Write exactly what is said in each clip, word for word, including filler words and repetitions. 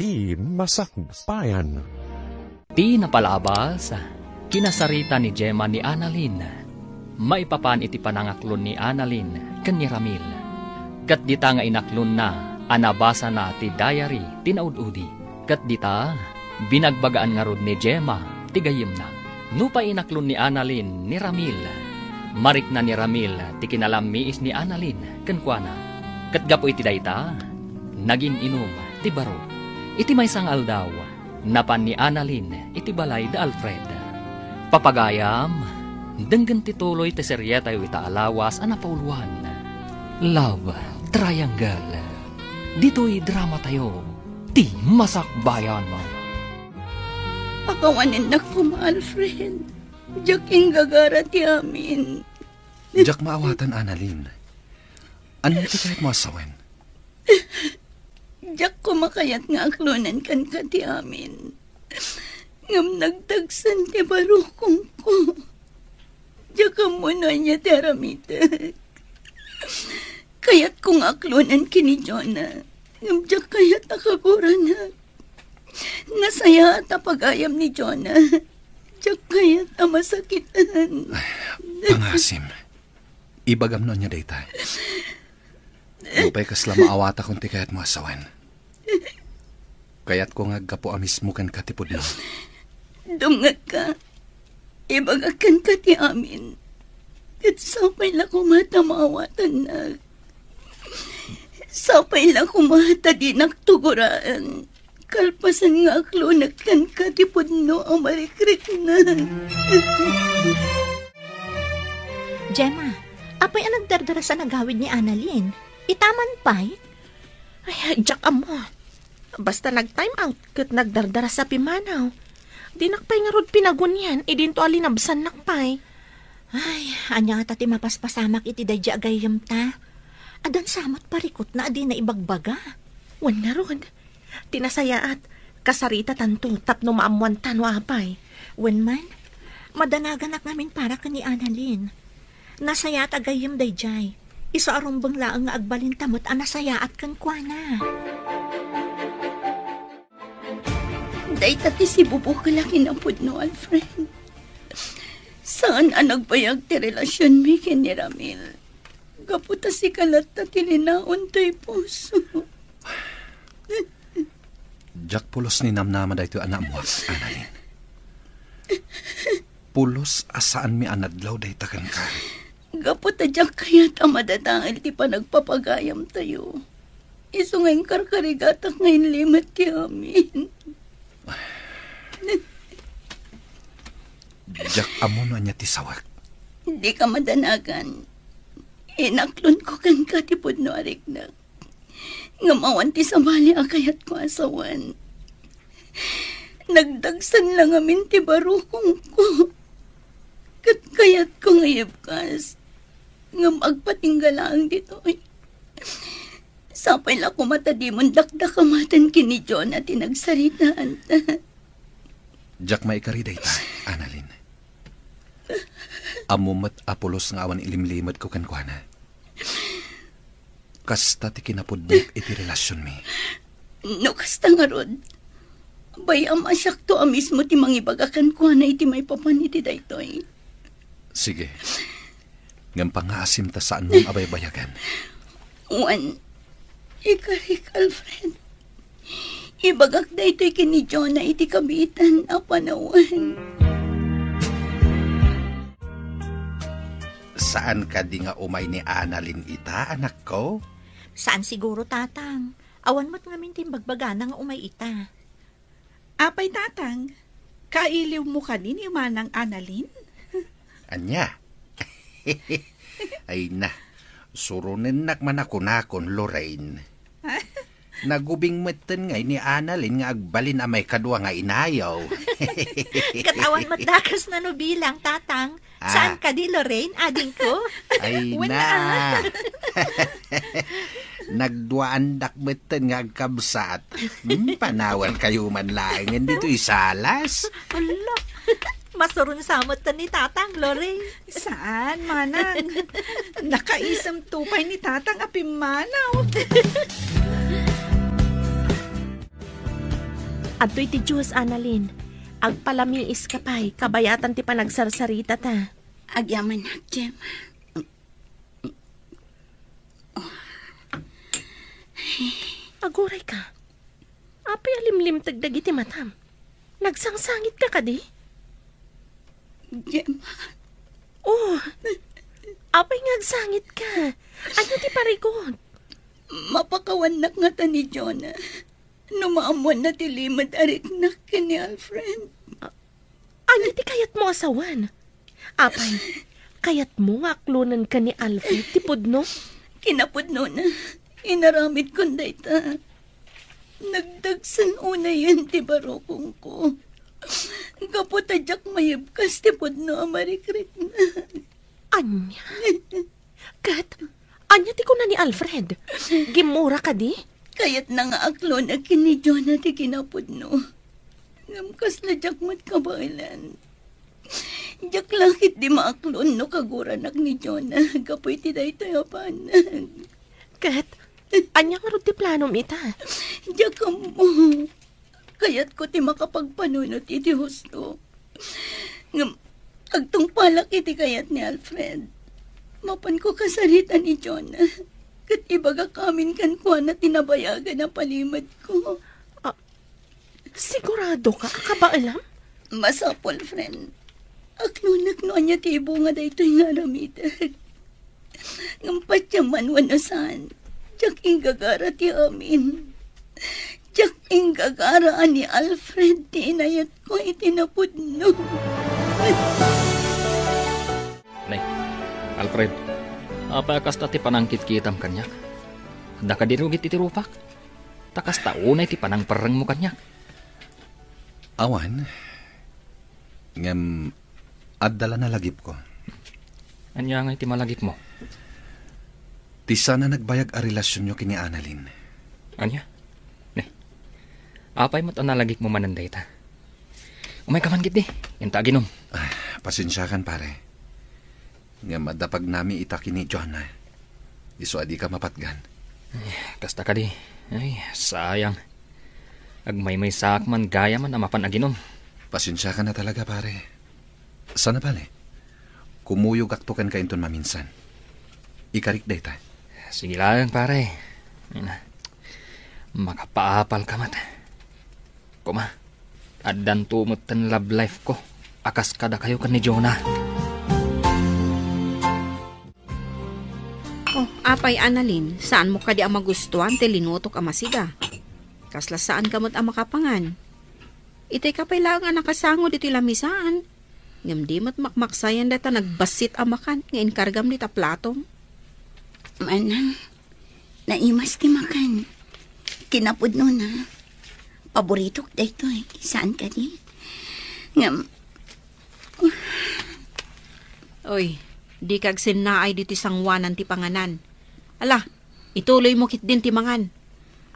Ti Masakbayan. Ti napalabas, kinasarita ni Gemma ni Annalyn maipapan iti panangaklon ni Annalyn ken ni Ramil. Ket dita nga inaklonna a nabasana ti diary ti naud-udi. Ket dita, binagbagaan ngarud ni Gemma ti gayyemna. Nupay inaklon ni Annalyn ni Ramil, marikna ni Ramil ti kinalammiis ni Annalyn kenkuana. Ket gapu iti dayta, nagin-inum ti baro. Iti maysa nga aldaw, napan ni Annalyn iti balay da Alfred. Papagayam, denggen ti tuloy ti serietayo ita a lawas a napauloan, Love Triangle. Ditoy dramatayo, Ti Masakbayan. Pakawanennak koma, Alfred. Diak inggagara ti amin. Diak maawatan, Annalyn. Ania ti kayatmo a sawen? Diak koma kayat nga aklonen kenka ti amin. Ngem nagdagsen ti barukongko. Diak ammo no ania ti aramidek. Kayatko nga aklonen ken ni Jonah. Ngem diak kayat a kaguranak. Nasayaat a pagayam ni Jonah. Diak kayat a masakitan. Ay, pangasim. Ibagam no ania dayta. Nupay kasla maawatakon ti kayatmo a sawen. Kayatko nga aggapu a mismo kenka ti pudno. Dumngegka. Ibagak kenka ti amin. Ket sapay la koma ta maawatannak. Sapay la koma ta dinak tuguraan. Kalpasan nga aklonek kenka ti pudno a marikriknak. Gemma, apay a nagdardarasa nagawid ni Annalyn? Ita man pay? Ay, diak ammo. Basta nag-time out ket nagdardarasa pimmanaw. Dinak pay ngarud pinagunian idinto a linabsannak pay. Ay, ania ngata ti mapaspasamak iti daydi a gayyemta? Addan sa met parikutna a dina ibagbaga. Wen ngarud, ti nasayaat, kasaritatanto tapno maammoanta no apay. Wen man, madanaganak ngamin para ken ni Annalyn. Nasayaat a gayyem daydiay. Isu a rumbeng laeng nga agbalinta met a nasayaat kenkuana. Dayta ti sibubukel a kinapudno, Alfred. Saan a nagbayag ti relasionmi ken ni Ramil. Gapu ta sika latta ti linaon toy puso. Diak pulos ni namnama daytoy a naammoak, Annalyn. Pulos a saanmi a nadlaw dayta kenka. Gapu ta diak kayat a madadael ti panagpapagayamtayo. Isu nga inkarkarigatak nga inlimet ti amin. Diak ammo no ania ti sawek. Dika madanagan. Inaklonko kenka ti pudno a riknak. Ngem awan ti sabali a kayatko a sawen. Nagdagsen la ngamin ti barukongko. Ket kayatko nga ibkas. Ngem agpatingga laeng ditoy. Sapay la koma ta dimon dakdakamaten ken ni Jonah ti nagsaritaanta. Diak maikari dayta, Annalyn. Ammom met a pulos nga awan ilimlimetko kenkuana. Kasta ti kinapudnok iti relasionmi. No kasta ngarud, bay-am a siakto a mismo ti mangibaga kenkuana iti maipapan iti daytoy. Sige. Ngem pangngaasim ta saanmon a baybayagan. Wen, ikarik, Alfred. Ibagak daytoy ken ni Jonah iti kabiitan a panawen. Saan kadi nga umay ni Annalyn ita, anakko? Saan siguro, Tatang. Awan met ngamin ti imbagbagana nga umay ita. Apay, Tatang, kailiwmo kadi ni Manang Annalyn? Ania? Ay na, suronennak man a kunakon, Lorraine. Nagubing metten ngay ni Annalyn nga agbalin a maikadua nga inayo. Ket awan met dakes na no bilang, Tatang. Ah. Saan kadi, Lorraine, adingko? Ay na. Nagduaandak metten nga agkabsat. Hmm, panawan kayo man laengen ditoy salas. Hala, masuron sa metten ni Tatang, Lorraine. Saan, Manang? Nakaisem to pay ni Tatang a pimmanaw. Adtoy ti juice, Annalyn. Agpalamiiska pay, kabayatan ti panagsarsaritata. Agyamanak, Jem. Agurayka. Apay a limlimteg dagiti matam? Nagsangsangitka kadi? Gemma. Oh, apay nga agsangitka? Ania ti parikut? Mapakawannak ngata ni Jonah no maammoanna ti limed a riknak ken ni Alfred. A-, ania ti kayatmo a sawen? Apay, kayatmo nga aklonenka ni Alfred ti pudno? Kinapudnona, inaramidkon dayta. Nagdagsen unayen ti barukongko. Gapu ta diak mayebkas ti pudno a marikriknak. Ania? Ket, ania ti kuna ni Alfred? Gimmura kadi? Kayatna nga aklonek ken ni Jonah ti kinapudno. Ngem kasla diak met kabaelan. Diak la ketdi maaklon no kaguranak ni Jonah gapu iti daytoy a banag. Ket, ania ngarud ti planom ita? Diak ammo. Kayatko ti makapagpanunot iti husto. Ngem, agtungpalak iti kayat ni Alfred. Mapanko kasarita ni Jonah. Ket ibagak amin kenkuana ti nabayagan a palimedko. Ah, siguradoka a kabaelam? Masapul, friend. Aklonek no ania ti ibunga daytoy nga aramidek. Ngem patiemman wenno saan, diak inggagara ti amin. Diak inggagara a ni Alfred ti inayatko iti napudno. Nay, Alfred, apay a kasta ti panangkitkitam kaniak? Adda kadi rugi iti rupak? Ta kasta unay ti panangperrengmo kaniak. Awan, ngem adda la nalagipko. Ania ngay ti malagipmo? Ti saan a nagbayag a relasionyo ken ni Annalyn. Ania? Ne, apay met a nalagipmo manen dayta? Umayka man ketdi, inta aginom. Ah, pasensiakan, pare. Ngem adda pagnami ita ken ni Jonah. Isu a dika mapatgan. Ay, kasta kadi. Ay, sayang. Agmaymaysaak man gayam a mapan aginom. Pasensiakan a talaga, pare. Saan a bale, kumuyogakto kenka inton maminsan. Ikarik dayta. Sige laeng, pare. Ay na. Makapaapalka met. Koma, addanto metten love life ko a kas kadakayo ken ni Jonah. Oh, apay, Annalyn, saanmo kadi a magustuan ti linutok a masiga? Kasla saanka met a makapangan. Itayka pay laeng a nakasango ditoy lamisaan. Ngem di met makmaksayan dayta nagbassit a makan nga inkargam dita platom. Manang, naimas ti makan. Kinapudnona, paboritok daytoy, saan kadi? Ngem, oy, dika agsennaay ditoy sangoanan ti panganan. Ala, ituloymo ketdin ti mangan.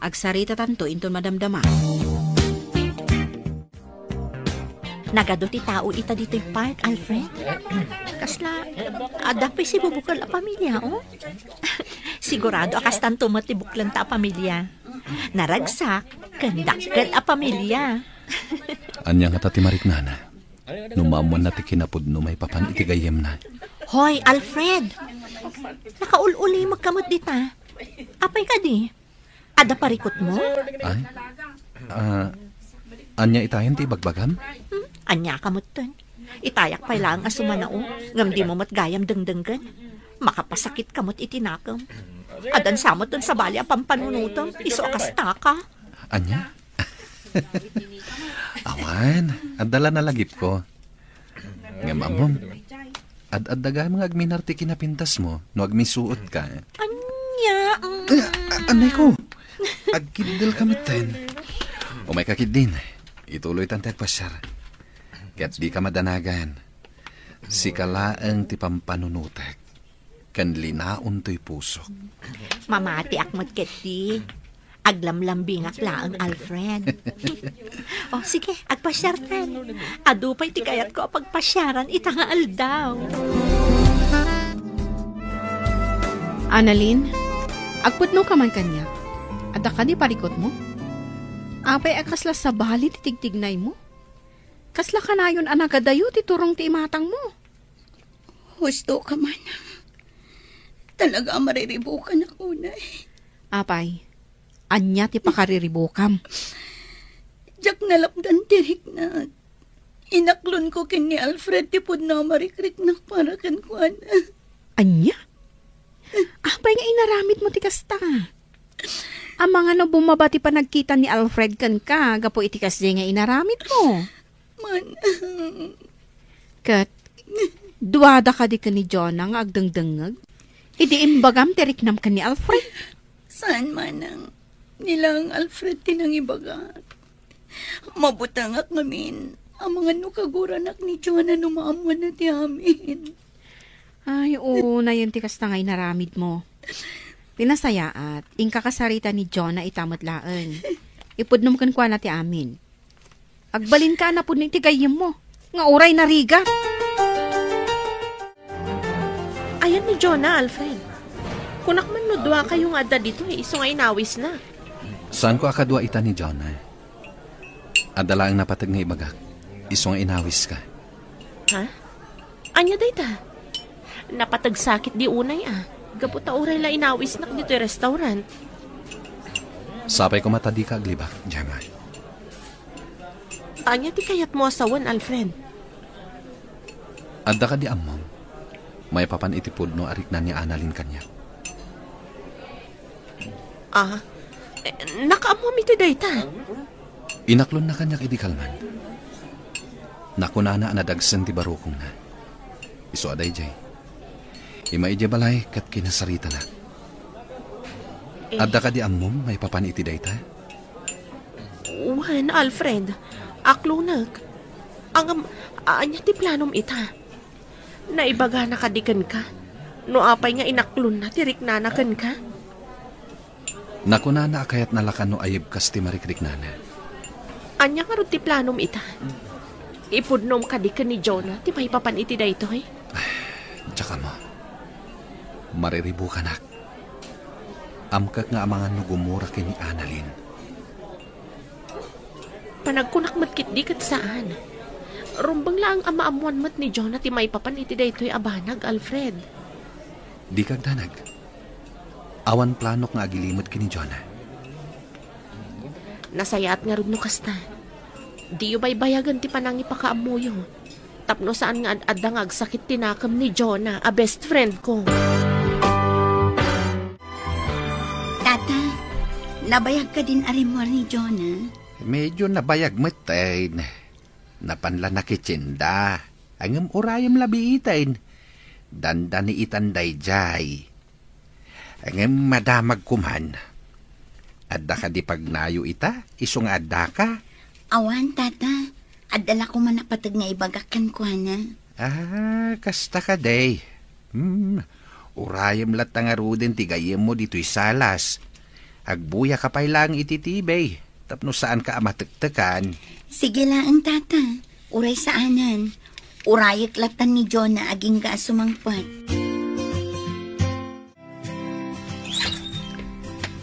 Agsaritatanto inton madamdama. Nagadu ti tao ita ditoy park, Alfred. Kasla, adda pay sibubukel a pamilia, oh? Sigurado a kastanto met ti buklenta a pamilia. Naragsak, ken dakkel a pamilia. Ania ngata ti mariknana? No maammoanna ti kinapudno maipapan iti gayyemna. Hoy, Alfred! Nakaul-ulimekka met dita. Apay kadi? Adda parikutmo? Ay? Ah, ania itayen ti ibagbagam? Hmm? Ania ka metten? Itayak pay laeng a sumanao, ngem dimo met gayam dengdenggen. Makapasakitka met iti nakem. Addan sa metten sabali a pampanunotem, isu a kastaka. Ania? Awan, adda la nalagipko. Ngem ammom, ad-adda gayam nga agminar ti kinapintasmo no agmisuotka. Ania? Mm. Ah, anay ko. Agkiddelka metten. Umayka ketdin. Ituloytan ti agpasiar. Ket dika madanagan. Sika laeng ti pampanunotek ken linaon toy pusok. Mamatiak met ketdi. Aglamlambingak laeng, Alfred. O, sige, agpasiartan. Adu pay ti kayatko a pagpasiaran ita nga aldaw. Annalyn, agpudnoka man kaniak. Adda kadi parikutmo? Apay a kasla sabali ti tigtignaymo? Kasla kanayon a nagadayo ti turong ti imatangmo? Husto ka, manang. Talaga a mariribukan ako, nay. Apay, ania ti pakariribukam? Diak nalapdan ti riknak. Inaklonko ken ni Alfred ti pudno a marikriknak para kenkuana. Ania? Apay nga inaramidmo ti kasta? Amangan no bumaba ti panagkita ni Alfred kenka gapu iti kasdiay nga inaramidmo? Man. Ket, duada kadi ken ni Jonah nga agdengdengngeg? Idi imbagam ti riknam ken ni Alfred? Saan, manang. Ni laeng Alfred ti nangibagak. Mabutengak ngamin. Amangan no kaguranak ni Jonah no maammoanna ti amin. Ay, oo, nayen ti kasta nga inaramidmo. Ti nasayaat, inka kasarita ni Jonah ita met laeng. Ipudnom kenkuana ti amin. Agbalinka a napudno iti gayyemmo, nga uray narigat. Ayan ni Jonah, Alfred. Kunak man no duakayo nga adda ditoy, isu nga inawisna. Saanko a kadua ita ni Jonah. Adda laeng napateg nga ibagak, isu nga inawiska. Ha? Ania dayta? Napateg sakit di unay a. Gapu ta uray la inawisnak ditoy restaurant. Sapay koma ta dika aglibak, Gemma. Ania ti kayatmo a sawen, Alfred? Adda kadi ammom, maipapan iti pudno a rikna ni Annalyn kaniak? Ah, eh, nakaammom iti dayta? Inaklonna kaniak idi kalman. Nakunana a nadagsen ti barukongna. Isu a daydiay. Immay idiay balay ket kinasaritana. Eh. Adda kadi ammom maipapan iti dayta? Wen, Alfred. Aklonek. Ngem, ania ti planom ita? Naibagana kadi kenka? No apay nga inaklonna ti riknana kenka? Nakunana a kayatna la kano a ibkas ti marikriknana. Ania ngarud ti planom ita? Ipudnom kadi ken ni Jonah ti maipapan iti daytoy? Diak ammo. Mariribukanak. Amkek nga amangan no gumura ken ni Annalyn. Panagkunak met ketdi ket saan. Rumbeng laeng a maammoan met ni Jonah ti maipapan iti daytoy a banag, Alfred. Dika agdanag. Awan planok nga agilimed ken ni Jonah. Nasayaat ngarud no kasta. Diyo baybayagen ti panangipakaammoyo. Tapno saan nga ad-adda nga agsakit ti nakem ni Jonah a best friend ko. Tata, nabayag kadin a rimmuar ni Jonah? Medyo nabayag met, eh. Napan la nakitsinda. Ngem urayem la biiten. Dandani itan daydiay. Ngem madamag koman. Adda kadi pagnayo ita, isu nga addaka? Awan, Tata. Adda la koma napateg nga ibagak kenkuana. Ah, kasta kadi. Hmm, urayem latta ngaruden ti gayyemmo ditoy salas. Agbuyaka pay laeng iti tibay, tapno saanka a matektekan. Sige laeng, Tata. Uray saanen. Urayek latta ni Jonah agingga a sumangpet.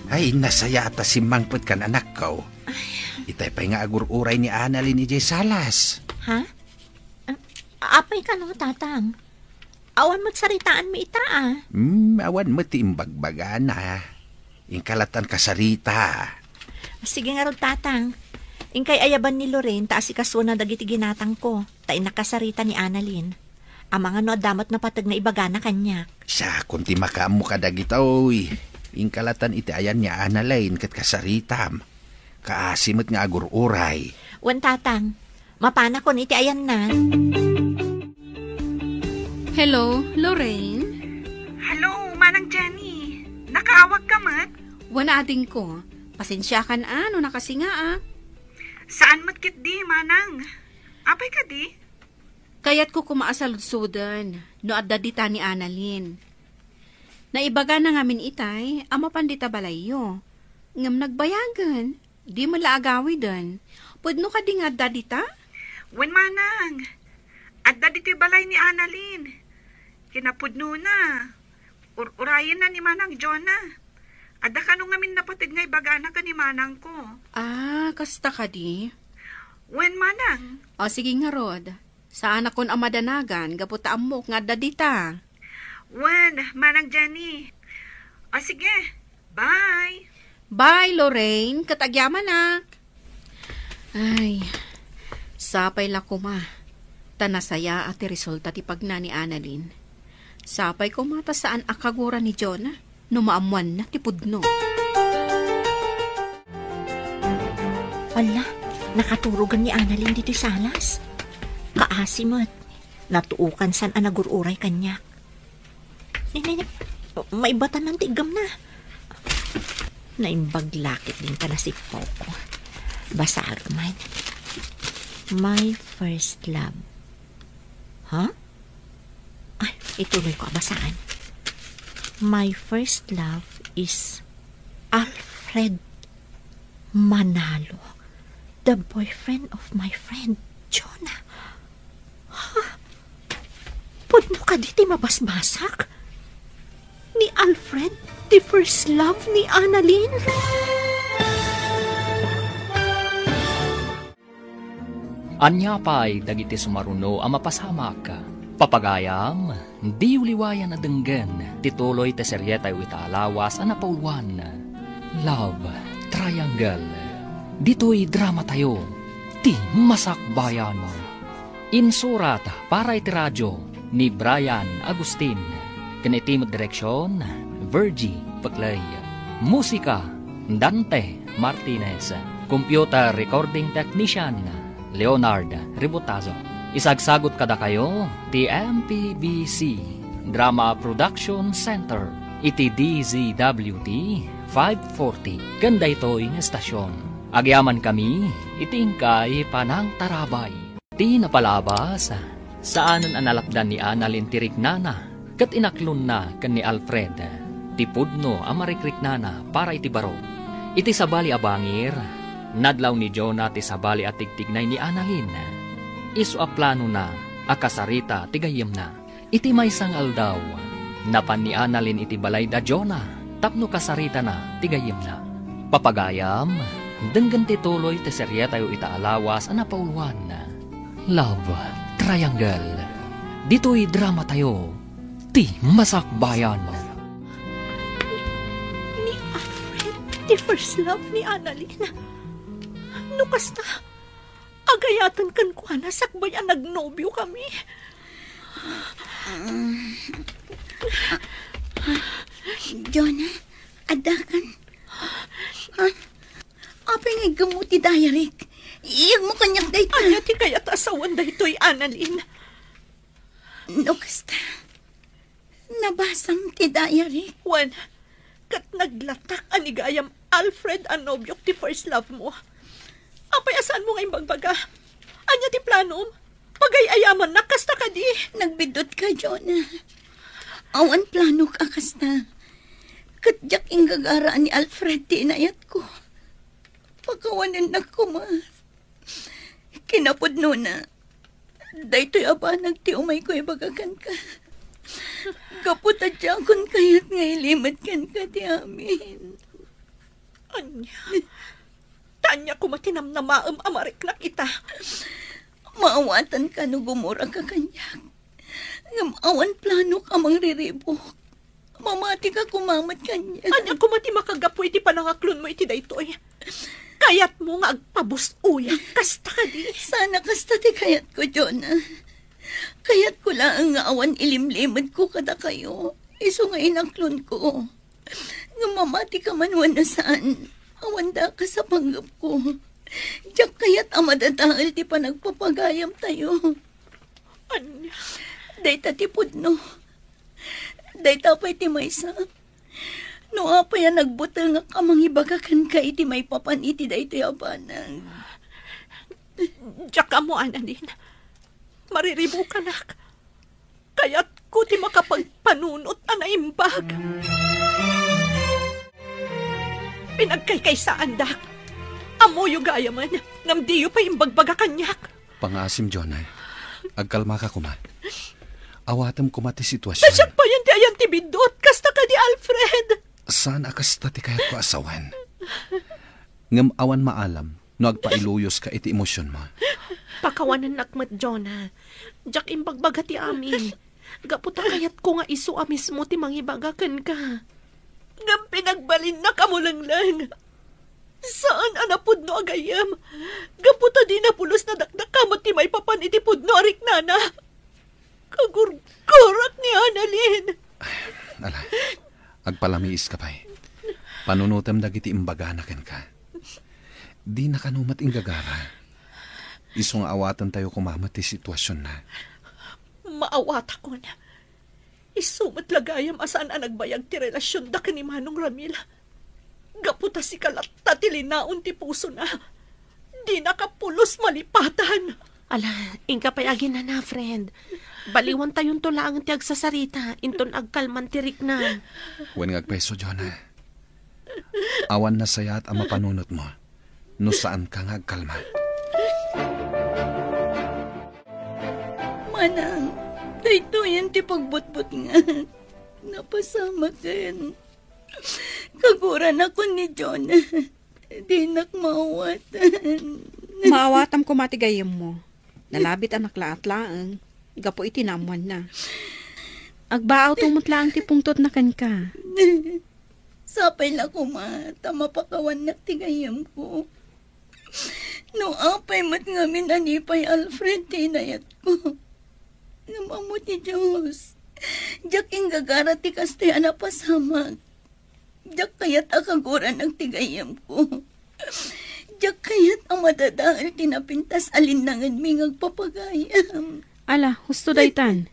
Ay, nasayaat a simmangpetkan, anakko. Itay pay nga agur-uray ni Annalyn idiay salas. Ha? A-, apay kano, Tatang? Awan met saritaanmi ita, a. Hmm, awan met ti imbagbagana. Inka latta a kasarita. Sige ngarud, Tatang. Inkay ayaban ni Lorraine ta asikasuona dagiti ginatangko, ta innak kasarita ni Annalyn. Amangan no adda met napateg nga ibagana kaniak. Siakon ti makaammo kadagitoy. Inka latta iti ayan ni Annalyn ket kasaritam. Kaasi met nga agur-uray. Wen, Tatang. Mapanakon iti ayanna. Hello, Lorraine? Hello, Manang Jenny. Nakaawagka met? Wen, adingko. Pasensiakan a no nakasingaak. Saan met ketdi, Manang? Apay kadi? Kayatko koma a saludsuden no adda dita ni Annalyn. Naibagana ngamin itay a mapan dita balayyo. Ngem nagbayagen, di met la agawiden. Pudno kadi nga adda dita? Wen, Manang. Adda ditoy balay ni Annalyn. Kinapudnona, ur-urayenna ni Manang Jonah. Adda kano ngamin napateg nga ibagana ken ni manangko. Ah, kasta kadi? Wen, manang. O, sige ngarud. Saanakon a madanagan gapu ta ammok nga adda dita. Wen, Manang Jenny. O, sige. Bye. Bye, Lorraine. Ket agyamanak. Ay, sapay la koma. Ta nasayaat ti resulta ti pagna ni Annalyn. Sapay koma ta saan a kagura ni Jonah no maammoanna ti pudno. Ala, nakaturogan ni Annalyn ditoy salas. Kaasi met. Natuokan san a nagur-uray kaniak. Ni, ni, ni, maibatan ti iggamna. Naimbag lakit din ka nasipawko. Basaag man. My first love. Ha? Ay, ituloy ko a basaan. My first love is Alfred Manalo, the boyfriend of my friend Jonah. Ha? Pudno kadi ti mabasbasak? Ni Alfred, the first love ni Annalyn? Ania pay dagiti sumaruno a mapasamak? Papagayam, diyo liwayan a denggen ti tuloy ti serietayo ita a lawas a napauluan, Love Triangle. Ditoy dramatayo, ti masakbayan. Insurat para iti radio ni Brian Agustin, ken iti met direksion, Virgie Peclay. Musika, Dante Martinez. Computer recording technician, Leonard Ributazo. Isagsagut kadakayo ti M P B C Drama Production Center iti D Z W T five forty ken daytoy nga estasion. Agyamankami iti inkay panangtarabay. Ti napalabas, saanen a nalapdan ni Annalyn ti riknana ket inaklonna ken ni Alfred ti pudno a marikriknana para iti baro. Iti sabali a bangir, nadlaw ni Jonah ti sabali a tigtignay ni Annalyn. Isu a planona a kasarita ti gayyemna. Iti maysa nga aldaw, napan ni Annalyn iti balay da Jonah tapno kasaritana ti gayyemna. Papagayam, denggen ti tuloy ti serietayo ita a lawas a napauluan, Love Triangle. Ditoy dramatayo, ti masakbayan. Ni Alfred, ti first love ni Annalyn. No kasta, agayaten kenkuana sakbay a nagnobiokami. Jonah, adda kan? Ha? Apay nga iggemmo ti diaryk? Iyegmo kaniak dayta. Ania ti kayat a sawen daytoy, Annalyn? No kasta, nabasam ti diaryk. Wen, ket naglatak a ni gayam Alfred a nobiok ti first love mo. Apay a saanmo nga imbagbaga? Ania ti planom? Pagay-ayamannak kasta kadi? Nagbiddut ka, Jonah. Awan planok a kasta. Ket diak inggagara a ni Alfred ti inayatko. Pakawanennak koma. Kinapudnona, daytoy a banag ti umayko ibaga kenka. Gapu ta diakon kayat nga ilimed kenka ti amin. Ania? Ta ania koma ti namnamaem a mariknak ita? Maawatanka no gumuraka kaniak. Ngem awan planok a mangriribuk. Mamatika koma met kaniak. Ania koma ti makagapu iti panangaklonmo iti daytoy? Kayatmo nga agpabus-oyak kasta kadi? Saan a kasta ti kayatko, Jonah. Kayatko laeng nga awan ilimlimedko kadakayo, isu nga inaklonko. Ngem mamatika man wenno saan, awan dakas a panggepko. Diak kayat a madadael ti panagpapagayamtayo. Ania? Dayta ti pudno. Dayta pay ti maysa. No apay a nagbutengak a mangibaga kenka iti maipapan iti daytoy a banag. Diak ammo, Annalyn. Mariribukanak. Kayatko ti makapagpanunot a naimbag. Pinagkaykaysaandak. Ammoyo gayamen, ngem diyo pay imbagbaga kaniak. Pangaasim, Jonah. Agkalmaka koma. Awatem koma ti sitwasion. Ta siak payen ti ayan ti biddut, kasta kadi Alfred. Saan a kasta ti kayatko a sawen. Ngem awan maalam no agpailuyoska iti emosionmo. Pakawanennak met, Jonah. Diak imbagbaga ti amin. Gapu ta kayatko nga isu a mismo ti mangibaga kenka. Ngem pinagbalinnak a mulengleng. Saan a napudno a gayyem. Gapu ta di napulos nadakdakkel met ti maipapan iti pudno a riknana. Kagurgurak ni Annalyn. Ala, agpalamiiska pay. Panunotem dagiti imbagana kenka. Dina kano met inggagara. Isu nga awatantayo koma met ti situasionna. Maawatakon. Isu met la gayam a saan a nagbayag ti relasionda ken ni Manong Ramil. Gapu ta sika latta ti linaon ti pusona. Dinaka pulos malipatan. Ala, inka pay aginana, friend. Baliwantayonto laeng ti agsasarita, inton agkalman ti riknam. Wen nga agpayso, Jonah. Awan nasayaat a mapanunotmo no saanka nga agkalma. Manang, daytoyen ti pagbutbutngak. Napasamaken. Kaguranakon ni Jonah. Dinak maawatan. Maawatam koma ti gayyemmo. Nalabit a naklaat laeng gapu iti naammoanna. Agbaawto met laeng ti pungtotna kenka. Sapay la koma ta mapakawannak ti gayyemko. No apay met ngamin a ni pay Alfred ti inayatko. Ngem ammo ti Dios, diak inggagara ti kastoy a napasamak. Diak kayat a kaguranak ti gayyemko. Diak kayat a madadael ti napintas a linnangenmi nga agpapagayam. Ala, husto daytan.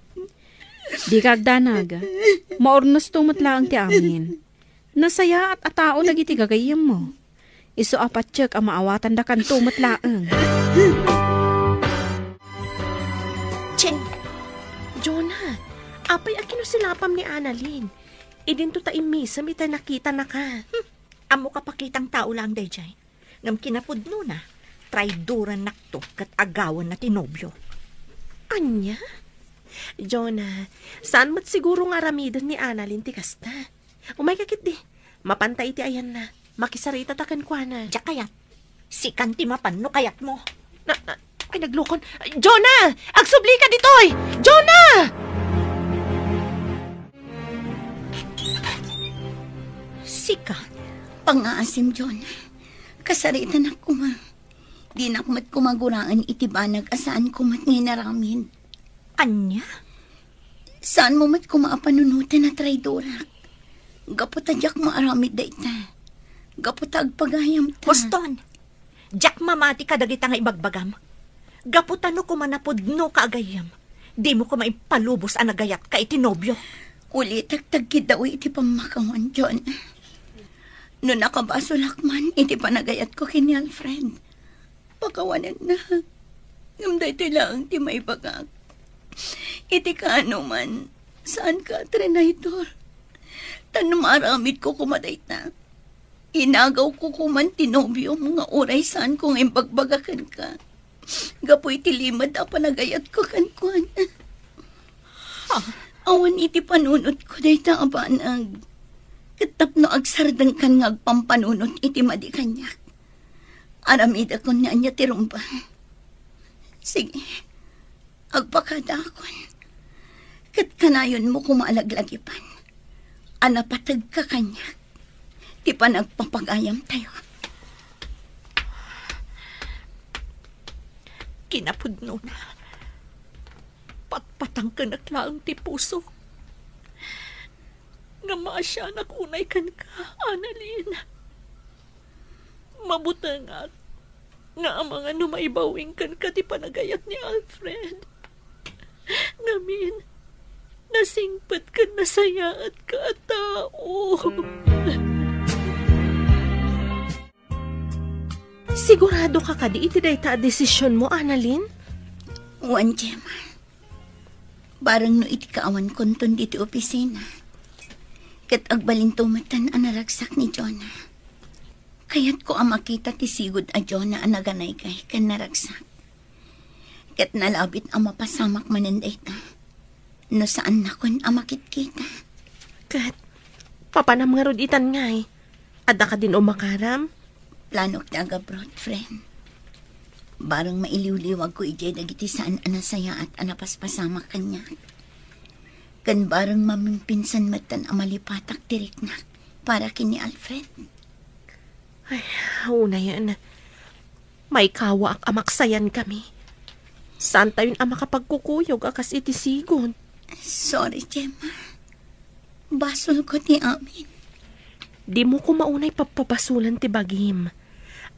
Dika agdanag. Maurnosto met laeng ti amin. Nasayaat a tao dagiti gagayyemmo. Isu a patiek a maawatandakanto met laeng. Chen! Jonah, apay a kinusilapam ni Annalyn? Idinto ta immisem iti nakitanaka. Hmm, ammok a pakitang tao laeng daydiay. Ngem kinapudnona, traidorannakto ket agawanna ti nobio. Ania? Jonah, saan met siguro nga aramiden ni Annalyn ti kasta? Umayka ketdi. Mapanta iti ayanna. Makisaritata kenkuana. Diak kayat. Sikan ti mapan no kayatmo. Na, na, ay, naglukon. Jonah! Agsublika ditoy! Jonah! Sika? Pangngaasim, Jonah. Kasaritanak koma. Dinak met koma guraen iti banag a saanko met nga inaramid. Ania? Saanmo met koma a panunoten a traidorak. Gapu ta diak maaramid dayta. Gapu ta agpagayamta. Huston! Diak mamati kadagita nga ibagbagam. Gapu ta no koma napudnoka a gayyem, dimo koma impalubos a nagayatka iti nobio. Ulitek ta agkiddawi iti pammakawan, John. No nakabasolak man iti panagayatko ken ni Alfred, pakawanennak. Ngem daytoy laeng ti maibagak. Iti kaanoman, saanka a trinaidor. Ta no maaramidko koma dayta, inagawko koman ti nobiom nga uray saanko nga imbagbaga kenka gapu iti limed a panagayatko kenkuana. Awan iti panunotko dayta a banag, ket tapno agsardengkan nga agpampanunot iti madi kaniak. Aramidakon ni ania ti rumba. Sige, agpakadaakon. Ket kanayonmo koma a laglagipan a napategka kaniak ti panagpapagayamtayo. Kinapudnona, patpatangkenek laeng ti puso nga maasianak unay kenka, Annalyn. Mabutengak nga amangan no maibawing kenka ti panagayat ni Alfred. Ngamin, nasingpet ken nasayaatka a tao. Siguradoka kadi iti dayta a desisionmo, Annalyn? Wen, Gemma. Bareng no iti kaawankonton ditoy opisina, ket agbalinto metten a naragsak ni Jonah. Kayatko a makita ti sigud a Jonah a naganaygay ken naragsak. Ket nalabit a mapasamak manen dayta no saannakon a makitkita. Ket Papanam ngarud itan ngay? Adda kadin umakaram? Planok ti agabroad, friend. Bareng mailiwliwagko idiay dagiti saan a nasayaat a napaspasamak kaniak. Ken bareng mamimpinsan metten a malipatak ti riknak para ken ni Alfred. Ay, unayen. Maikawaak a maksayankami. Saantayon a makapagkukuyog a kas iti sigud. Sorry, Gemma. Basolko ti amin. Dimo koma unay pappabasolen ti bagim.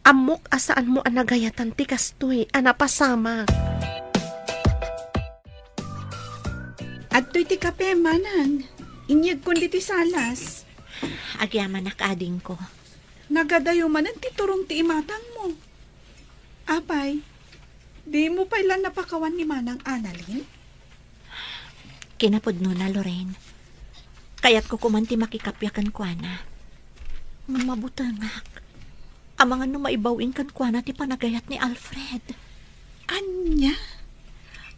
Ammok a saanmo a nagayatan ti kastoy a napasamak. Adtoy ti kape, manang. Inyegkon ditoy salas. Agyamanak, adingko. Nagadayo manen ti turong ti imatangmo. Apay, dimo pay la napakawan ni Manang Annalyn? Kinapudnona, Lorraine. Kayatko koman ti makikappia kenkuana. Ngem mabutengak. Amangan no maibaw-in kenkuana ti panagayat ni Alfred. Ania?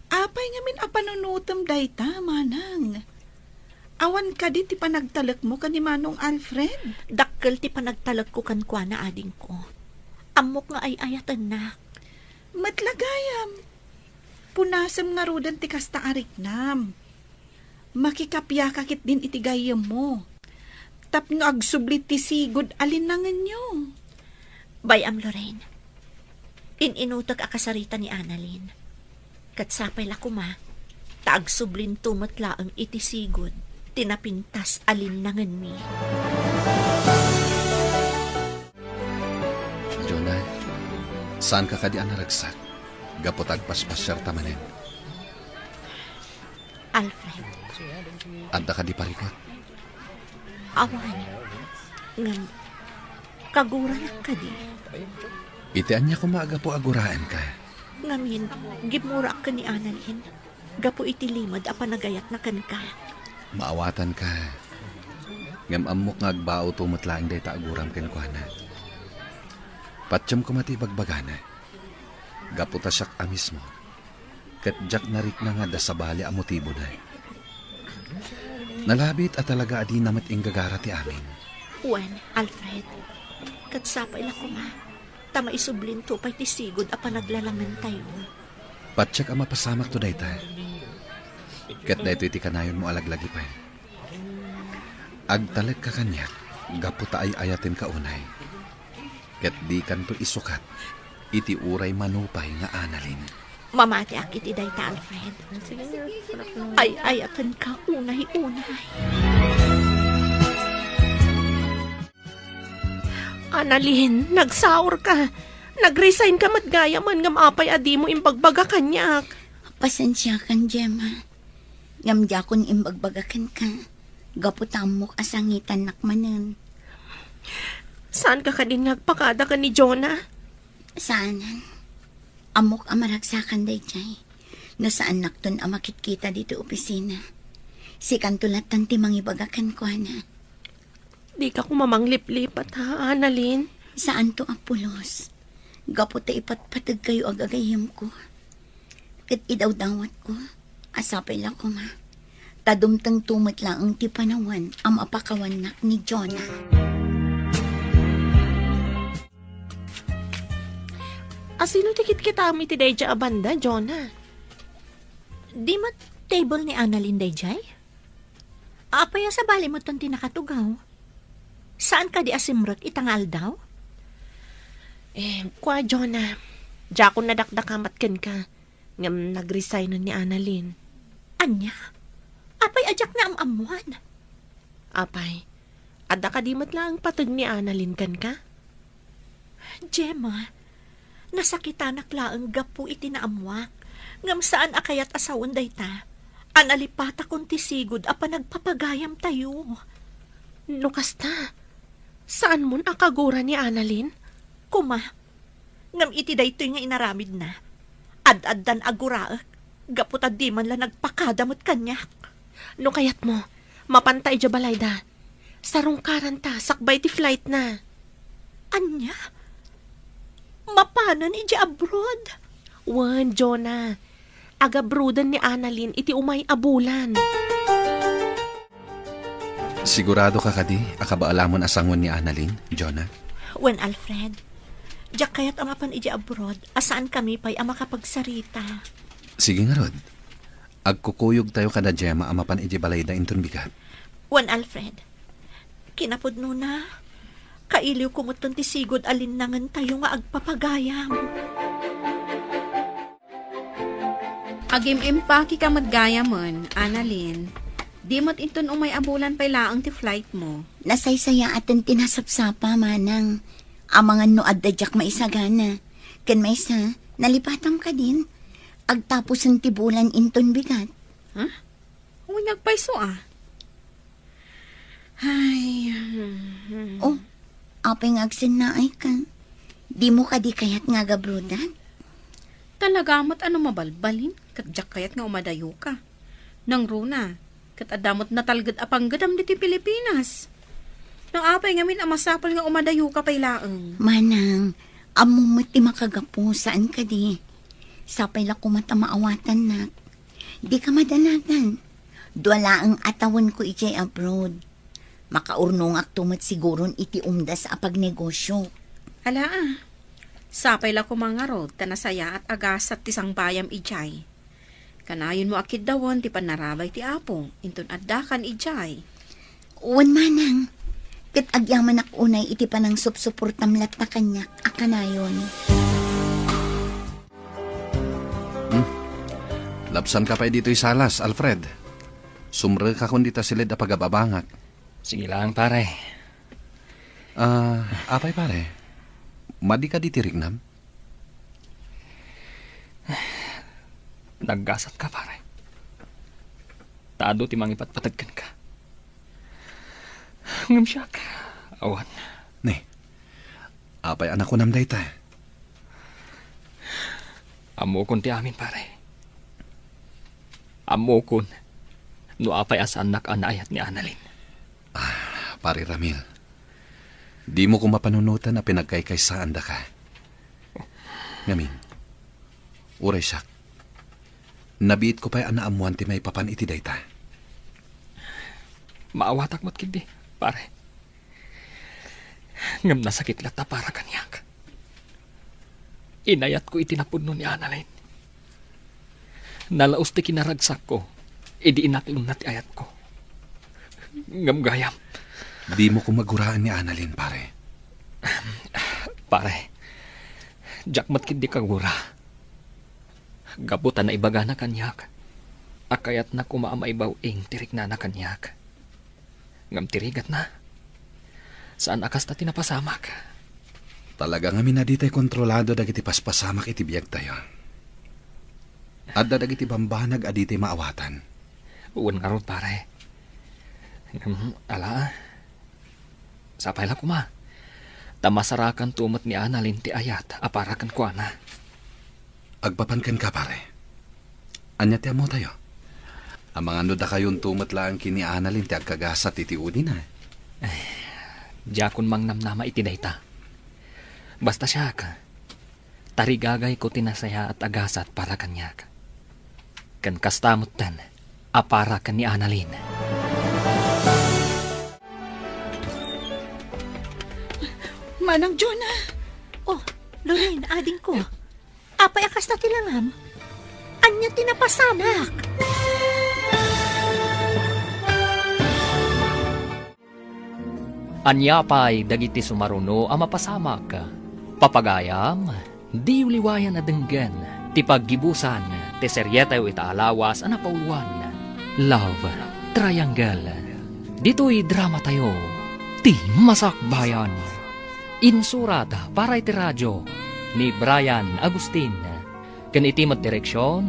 Apay ngamin a panunotem dayta, manang? Awan kadi ti panagtalekmo ken ni Manong Alfred? Dakkel ti panagtalekko kenkuana, adingko. Ammok nga ay-ayatennak. Met la gayam. Punasem ngaruden ti kasta a riknam. Makikapiaka ketdin iti gayyemmo. Tapno agsubli ti sigud a linnangenyo. Bay-am, Lorraine. In-inutek a kasarita ni Annalyn. Ket sapay la koma, ta agsublinto met laeng iti sigud ti napintas a linnangenmi. Jonah, saanka kadi a naragsak gapu ta agpaspasiarta manen? Alfred. Adda kadi parikut? Awan. Ngem, kaguranak kadi? Iti ania koma a gapu a guraenka? Ngamin, gimmurak ken ni Annalyn gapu iti limed a panagayatna kenka. Maawatanka. Ngem ammok nga agbaoto met laeng dayta a guram kenkuana. Patiem koma ti ibagbagana. Gapu ta siak a mismo, ket diak narikna nga adda sabali a motibona. Nalabit a talaga a dina met inggagara ti amin. Wen, Alfred, ket sapay la koma, ta maisublinto pay ti sigud a panaglalangentayo. Patiek a mapasamakto dayta. Ket daytoy ti kanayonmo a laglagipen. Agtalekka kaniak gapu ta ay-ayatenka unay. Ket dikanto isukat iti uray mano pay nga Annalyn. Mamatiak iti dayta, Alfred. Ay-ayatenka unay-unay. Annalyn, nagsaorka. Nag-resignka met gayamen ngem apay a dimo imbagbaga kaniak? Pasensiakan, Gemma. Ngem diakon imbagbaga kenka, gapu ta ammok a sangitannak manen. Saanka kadin nga agpakada ken ni Jonah? Saanen. Ammok a maragsakan daydiay. No saannakton a makitkita ditoy opisina, sikanto lattan ti mangibaga kenkuana. Dika koma mangliplipat, ha, Annalyn? Saanto a pulos. Gapu ta ipatpategkayo a gagayyemko. Ket idawdawatko a sapay la koma ta dumtengto met laeng ti panawen a mapakawannak ni Jonah. A sino ti kitkitam iti daydiay a banda, Jonah? Di met table ni Annalyn daydiay? Apay a sabali metten ti nakatugaw? Saan kadi a simrek ita nga aldaw? Eh, kua, Jonah, diakon nadakdakamat kenka, ngem nagresignen ni Annalyn. Ania? Apay a diak naam-ammoan? Apay, adda kadi met laeng pateg ni Annalyn kenka? Gemma, nasakitanak laeng gapu iti naammoak, ngem saan a kayat a sawen dayta a nalipatakon ti sigud a panagpapagayamtayo. No kasta, saanmon a kagura ni Annalyn? Koma, ngem iti daytoy nga inaramidna, ad-addan a guraek gapu ta diman la nagpakada met kaniak. No kayatmo, mapanta idiay balayda. Sarungkaranta sakbay ti flightna. Ania? Mapanen idiay abroad? Wen, Jonah. Agabrooden ni Annalyn iti umay a bulan. Sigurado ka kadi a kabaelamon a sangoen ni Annalyn, Jonah? Wen, Alfred. Diak kayat a mapan idiay abroad a saankami pay a makapagsarita. Sige ngarud. Agkukuyogtayo kada Gemma a mapan idiay balayda inton bigat. Wen, Alfred. Kinapudnona, kailiwko metten ti sigud a linnangentayo nga agpapagayam. Agim-impakika met gayamen, Annalyn. Di met inton umay a bulan pay laeng ti flight mo. Nasaysayaaten ti nasapsapa, manang. Amangan no adda diak maisagana. Ken maysa, nalipatam kadin. Agtapusen ti bulan inton bigat. Huh? Wen, agpayso a. Ay, hmm. Oh, apay nga agsennaayka? Dimo kadi kayat nga agabroadan? Talaga met a no mabalbalin, ket diak kayat nga umadayoka. Nangruna, ket adda met natalged a panggedam ditoy Pilipinas. No apay ngamin a masapul nga umadayoka pay laeng? Manang, ammom met ti makagapu, saan kadi? Sapay la koma ta maawatannak. Dika madanagan. Dua laeng a tawenko idiay abroad. Makaurnongakto met siguron iti umdas a pagnegosio. Alaa, sapay la koma ngarud ta nasayaat a gasat ti sangbayam idiay. Kanayonmo a kiddawen ti pannarabay ti Apo inton addakan idiay. Wen, manang, ket agyamanak unay iti panangsupsuportam latta kaniak a kanayon. Hmm. Labsanka pay ditoy salas, Alfred. Sumrekakon dita siled a pagababangak. Sige lang, pare. Ah, apay, pare? Madi kadi ti riknam? Naggasatka, pare. Ta adu ti mangipatpateg kenka. Ngem siak, awan. Ne, apay a nakunam dayta? Ammokon ti amin, pare. Ammokon no apay a saannak a naayat ni Annalyn. Ah, Pare Ramil, dimo koma panunoten a pinagkaykaysaandaka. Ngamin, uray siak, nabiitko pay a naammoan ti maipapan iti dayta. Maawatak met ketdi, pare. Ngem nasakit latta para kaniak. Inayatko iti napudno ni Annalyn. Nalaus ti kinaragsakko idi inaklonna ti ayatko. Ngem gayam. Dimo koma guraan ni Annalyn, pare. Pare, diak met ketdi kagura. Gapu ta naibagana kaniak a kayatna koma a maibaw-ing ti riknana kaniak. Ngem ti rigatna, saan a kasta ti napasamak. Talaga ngamin a ditay kontrolado dagiti paspasamak iti biagtayo. Adda dagiti bambanag a ditay maawatan. Wen ngarud, pare. Ngem, ala, sapay la koma. Ta masarakanto met ni Annalyn ti ayat a para kenkuana. Agpapan kenka, pare. Ania ti ammotayo? Amangan no dakayonto met laeng ken ni Annalyn ti agkagasat iti udina. Ay, diakon mangnamnama iti dayta. Basta siak, tarigagayko ti nasayaat a gasat para kaniak. Ken kasta metten a para ken ni Annalyn. Manang Jonah! Oh, Lorraine, adingko. Apay a kasta ti langam? Ania ti napasamak? Ania pay dagiti sumaruno a mapasamak? Papagayam, diyo liwayan a denggen ti paggibusan ti serietayo ita a lawas a napauloan, Love Triangle. Ditoy dramatayo, ti masakbayan. Insurat para iti radyo ni Brian Agustin. Ken iti met direksion,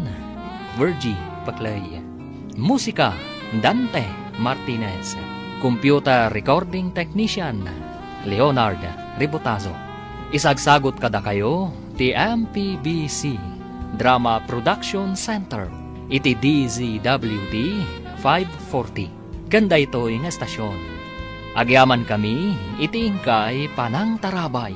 Virgie Paclay. Musika, Dante Martinez. Computer recording technician, Leonard Ribotazo. Isagsagut kadakayo ti M P B C Drama Production Center iti D Z W T five forty. Ken daytoy nga estasion, agyamankami iti inkay panangtarabay.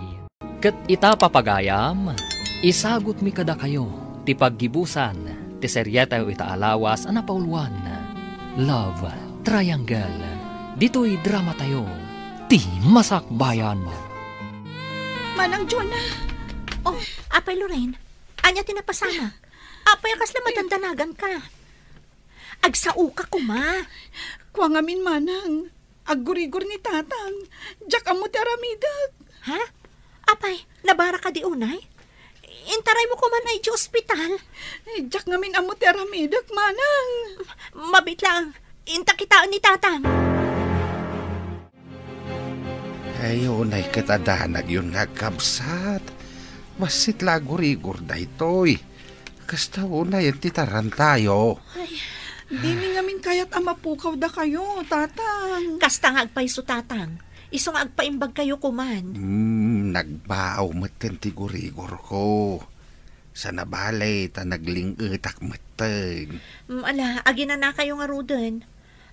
Ket ita, papagayam, isagutmi kadakayo ti paggibusan ti serietayo ita a lawas a napauloan, Love Triangle. Ditoy dramatayo, ti Masakbayan. Manang Jonah! Oh, Apay Lorraine, ania ti napasamak? Apay a kasla madandanagan ka? Agsao ka koma. Kua ngamin, Manang. Aggurigor ni Tatang. Diak ammo ti aramidek. Ha? Apay, nabara kadi unay? Intaraymo koma idiay ospital. Ay, diak ngamin ammo ti aramidek, Manang. Mabiit laeng. Inta kitaen ni Tatang. Ay, unay ket a danagyon nga agkabsat. Bassit la aggurigor daytoy. Kasta unay ti tarantayo. Ay, dimi ngamin kayat a mapukaw dakayo, Tatang. Kasta nga agpayso, Tatang. Isu nga agpaimbagkayo koman. Hmm, nagbaaw metten ti gurigorko. Saan a bale, ta nagling-etak metten. Mm, ala, aginanakayo ngaruden.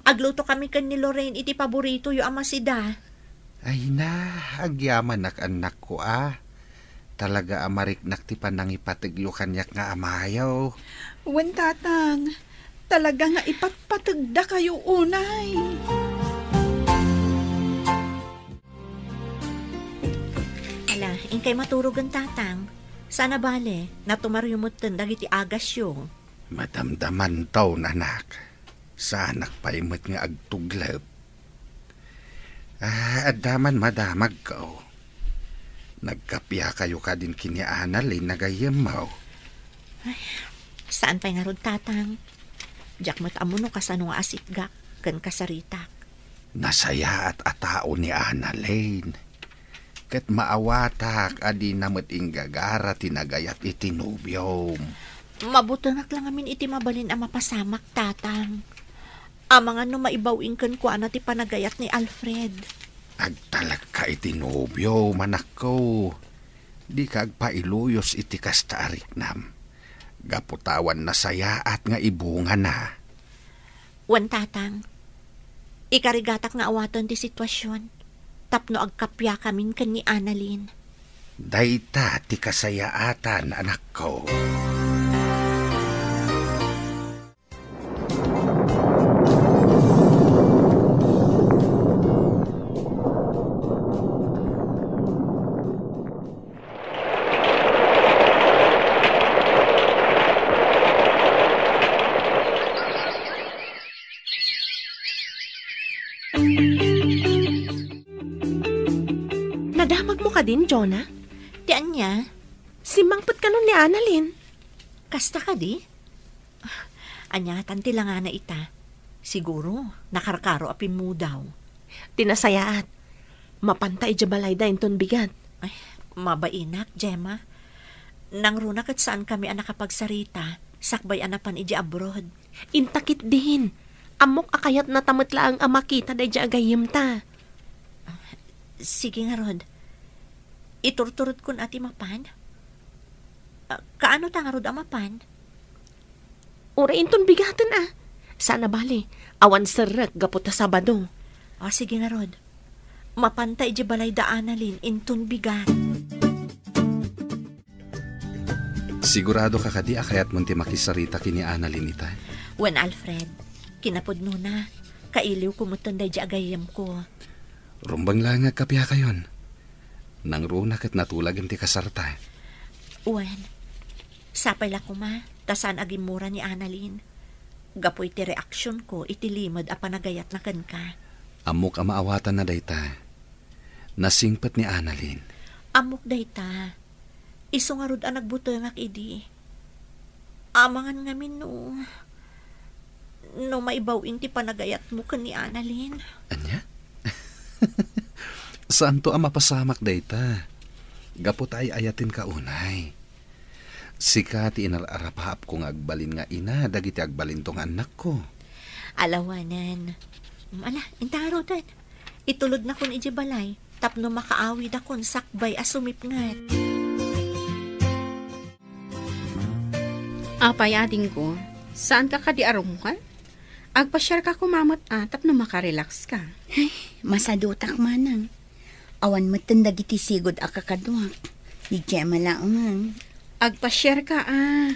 Agluto kami ken ni Lorraine iti paboritoyo a masida. Ay na, agyamanak, annakko, a. Talaga a mariknak ti panangipategyo kaniak nga amayo. Wen, Tatang, talaga nga ipatpategdakayo unay. Ala, inkay maturogen, Tatang. Saan a bale, natumaryo metten dagiti agasyo. Madamdamanto, anak. Saanak pay met nga agtuglep. Ah, adda man madamagko. Nagkapiakayo kadin ken ni Annalyn a gayyemmo? Ay, saan pay ngarud, Tatang? Diak met ammo no kasano nga asitgak ken kasaritak. Nasayaat a tao ni Annalyn. Ket maawatak a dina met inggagara ti nagayat iti nobiom. Mabutengak la ngamin iti mabalin a mapasamak, Tatang. Amangan no maibaw-ing kenkuana ti panagayat ni Alfred. Agtalekka iti nobiom, anakko. Dika agpailuyos iti kasta a riknam. Gapu ta awan nasayaat nga ibungana. Wen, Tatang, ikarigatak nga awaten ti situasion tapno agkapiakamin ken ni Annalyn. Dayta ti kasayaatan, anakko. Nadamagmo kadin, Jonah? Ti ania? Simmangpet kanon ni Annalyn. Kasta kadi? Ania ngatan ti langana ita? Siguro, nakarkaro a pimmudaw. Ti nasayaat, mapanta idiay balayda inton bigat. Ay, mabainak, Gemma. Nangruna ket saankami a nakapagsarita, sakbay a napan idiay abroad. Inta ketdin. Ammok a kayatnata met laeng a makita daydiay a gayyemta. Sige ngarud. Iturturodkon a ti mapan? Ah, kaano ta ngarud a mapan? Uray inton bigaten a. Saan a bale, awan serrek gapu ta Sabado. O, sige ngarud. Mapanta idiay balayda Annalyn inton bigat. Sigurado ka kadi a kayatmon ti makisarita ken ni Annalyn ita? Wen, Alfred, kinapudnona, kailiwko metten daydiay a gayyemko. Rumbeng laeng nga agkapiakayon. Nangruna ket natulagen ti kasarta. Wen, sapay la koma, ta saan a gimmura ni Annalyn. Gapu iti reaksionko iti limed a panagayatna kenka. Ammok a maawatanna dayta. Nasingpet ni Annalyn. Ammok dayta. Isu ngarud a nagbutengak idi. Amangan ngamin no, no maibaw-ing ti panagayatmo ken ni Annalyn. Ania? Saanto a mapasamak dayta. Gapu ta ay-ayatenka unay. Sika ti inar-arapaapko nga agbalin nga ina dagiti agbalinto nga annakko. Alawanen. Ala, inta ngaruden. Itulodnakon idiay balay tapno makaawidakon sakbay a sumipnget. Apay, adingko, saanka kadi a rummuar? Agpasiarka koma met a tapno makarelaxka. Ay, masadutak, manang. Awan metten dagiti sigud a kakaduak. Ni Gemma laeng. Agpasiarka a.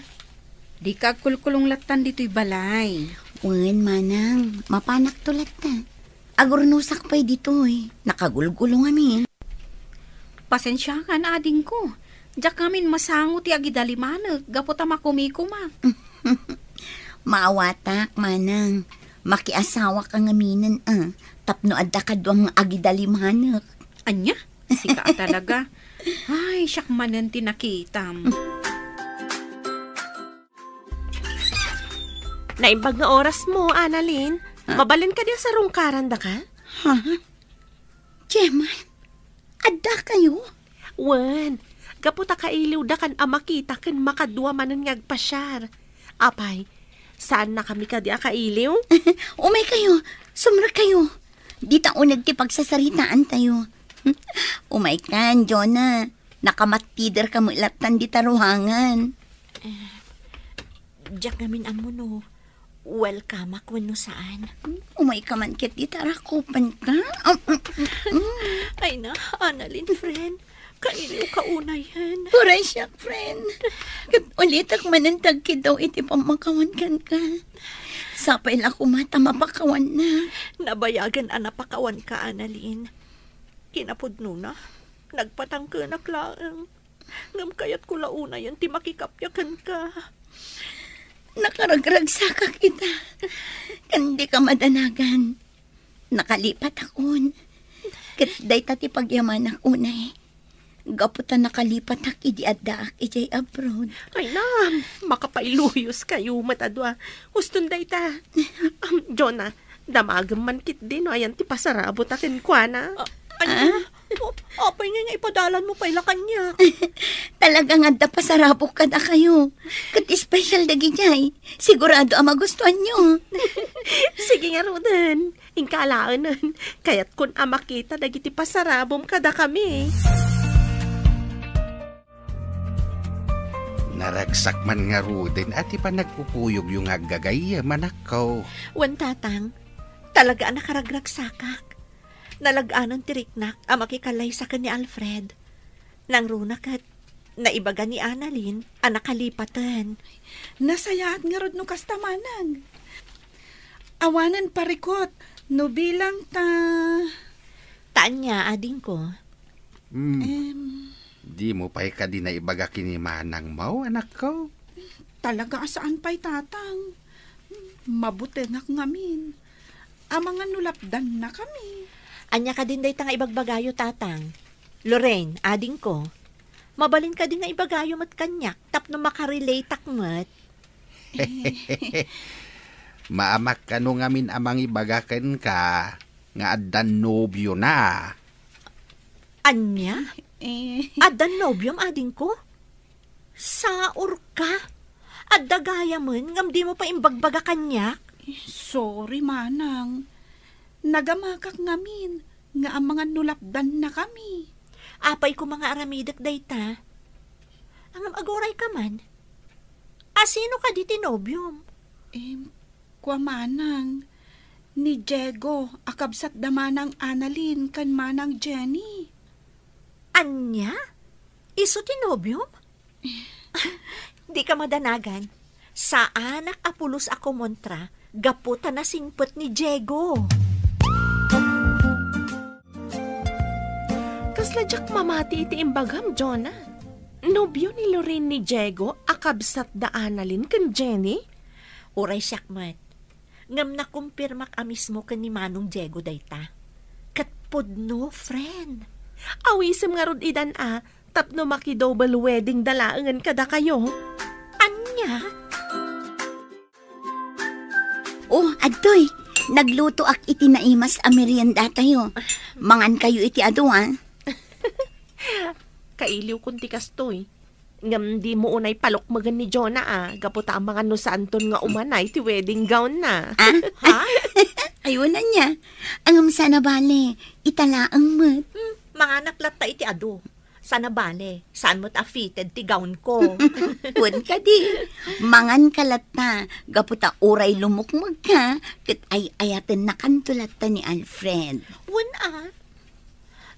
Dika agkulkulong lattan ditoy balay. Wen, manang, mapanakto latta. Agurnusak pay ditoy. Nakagulgulo ngamin. Pasensiakan, adingko. Diak ngamin masango ti agidalimanek gapu ta makumikumak. Maawatak, manang. Makiasawaka ngaminen, a. Tapno adda kaduam nga agidalimanek. Ania? Sika a talaga. Ay, siak manen ti nakitam. Naimbag nga orasmo, Annalyn. Ha? Mabalin kadi a sarungkarandaka? Ha? Gemma, adda kayo? Wen, gapu ta kailiwdakan a makita ken makadua manen nga agpasiar. Apay, saannakami kadi a kailiw? Umay kayo, sumrek kayo. Dita uneg ti pagsasaritaan tayo. Umay kan, Jonah. Nakamattider ka met lattan dita ruangan. Diak ngamin ammo no welcome-ak wenno saan. Umay ka man ket dita rakupen ka. Ay na, Annalyn, friend. Kailiw ka unayen. Uray siak, friend. Ket ulitek manen ti agkiddaw iti pammakawan kenka. Sapay la koma ta mapakawannak. Nabayagen a napakawanka, Annalyn. Kinapudnona, nagpatangkenak laeng. Ngem kayatko la unayen ti makikappia kenka. Nakaragragsakak ita. Ken dika madanagan. Nakalipatakon. Ket dayta ti pagyamanak unay. Gapu ta nakalipatak idi addaak idiay abroad. Ay na, makapailuyos kayo met a dua. Huston dayta. Am, Jonah, damagem man ketdi no ayan ti pasarabota kenkuana. Ah, ania? Ah? O, apay ngay nga ipadalanmo pay la kaniak? Talaga nga adda pasarabok kadakayo. Ket espesyal dagidiay. Sigurado a magustuanyo. Sige ngaruden. Inka alaenen. Kayatkon a makita dagiti pasarabom kadakami. Naragsak man ngaruden a ti panagkukuyogyo nga aggagayyem, anakko. Wen, Tatang, talaga a nakaragragsakak. Nalag-anan ti riknak a makikallaysa ken ni Alfred. Nangruna ket naibaga ni Annalyn a nakalipaten. Nasayaat ngarud no kasta, manang. Awanen parikut no bilang ta. Ta ania, adingko? Hmm. Em. Dimo pay kadi naibaga ken ni manangmo, anakko? Talaga a saan pay, Tatang. Mabutengak ngamin. Amangan no lapdannakami. Ania kadin dayta nga ibagbagayo, Tatang? Lorraine, adingko. Mabalin kadi nga ibagayo met kaniak tapno makarelateak met? Maamak kano ngamin a mangibaga kenka nga addan nobiona. Ania? Eh. Addan nobiom, adingko? Saorka? Adda gayamen ngem dimo pay imbagbaga kaniak? Sorry, manang. Nagamakak ngamin nga amangan no lapdannakami. Apay koma nga aramidek dayta? Ngem aguray ka man. A sino kadi ti nobiom? Em, kua manang, ni Diego a kabsat da Manang Annalyn ken Manang Jenny. Ania? Isu ti nobiom? Dika madanagan. Saanak a pulos a kumontra gapu ta nasingpet ni Diego. Kasla diak mamati iti imbagam, Jonah. Nobio ni Lorraine ni Diego a kabsat da Annalyn ken Jenny? Uray siak met. Ngem nakumpirmak a mismo ken ni Manong Diego dayta. Ket pudno, friend. Awisem ngarud idan a, tapno maki-double wedding da laengen kadakayo. Ania? Oh, adtoy. Naglutoak iti naimas a meriendatayo. Mangankayo iti adu, a. Kailiwkon ti kastoy. Ngem dimo unay palukmegen ni Jonah a, gapu ta amangan no saanton nga umanay ti wedding gown na. Ah? Ha? Aywan ania. Ngem saan a bale, ita laeng met. Hmm, manganak latta iti adu. Saan a bale, saan met a fitted ti gown ko. Wen kadi, mangan ka latta, gapu ta uray lumukmeg ka, ket ay-ayatennakanto latta ni Alfred. Wen a,